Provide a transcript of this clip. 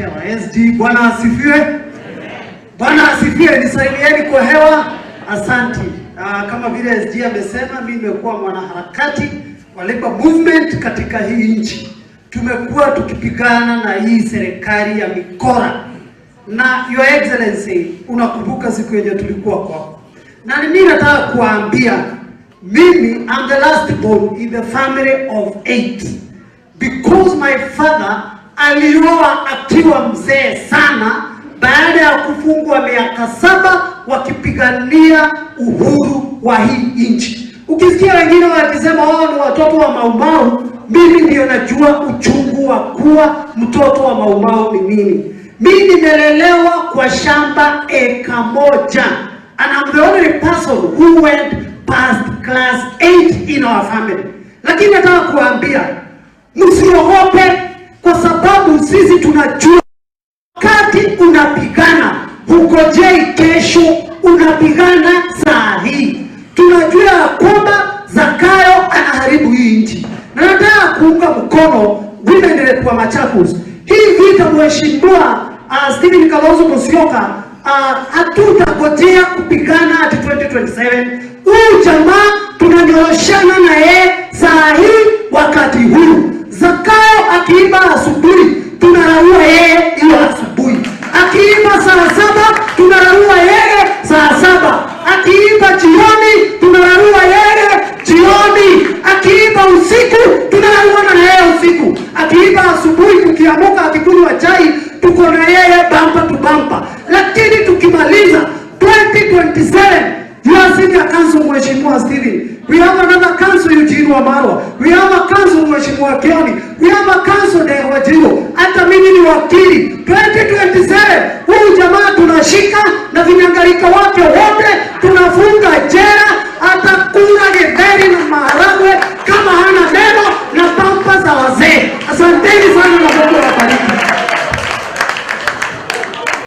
Hewa SG, Bwana asifiwe. Bwana asifiwe. Nisalimieni kwa hewa. Asanti. Kama vile SG amesema, mimi nimekuwa mwanaharakati wa labor movement katika hii nchi. Tumekuwa tukipigana na hii serikali ya mikora, na Your Excellency, unakumbuka siku yenye tulikuwa kwako, na mimi nataka kuambia, mimi I'm the last born in the family of eight because my father alioa akiwa mzee sana baada ya kufungwa miaka 7 wakipigania uhuru wa hii nchi. Ukisikia wengine wakisema wao ni watoto wa Maumau, mimi ndio najua uchungu wa kuwa mtoto wa Maumau ni nini. Mimi nimelelewa kwa shamba eka 1 and I'm the only person who went past class 8 in our family. Lakini nataka kuambia msiogope, kwa sababu sisi tunajua wakati unapigana hungojei kesho, unapigana saa hii. Tunajua ya kwamba Zakayo anaharibu hii nchi, na nataka kuunga mkono women rep wa Machakos. Hii vita, Mheshimiwa Stephen Kalonzo Musyoka, hatutangojea kupigana hadi 2027. Huyu jamaa tunanyoroshana na yeye saa hii, wakati huu. Zakayo akiiba asubuhi, tunararua yeye hiyo asubuhi. Akiiba saa 7, tunararua yeye saa 7. Akiiba jioni, tunararua yeye jioni. Akiiba usiku, tunararua na yeye usiku. Akiiba asubuhi, tukiamuka, akikunywa chai, tuko na yeye bumper to bumper. Lakini tukimaliza 2027, you are senior counsel, Mheshimiwa Stephen. We have another counsel, Eugene Wamalwa. We have a counsel, Mheshimiwa Kioni. We have a counsel, Ndegwa Njiru. Hata mimi ni wakili. 2027 huyu jamaa tunashika na vinyangarika wake wote tunafunga jela, atakula.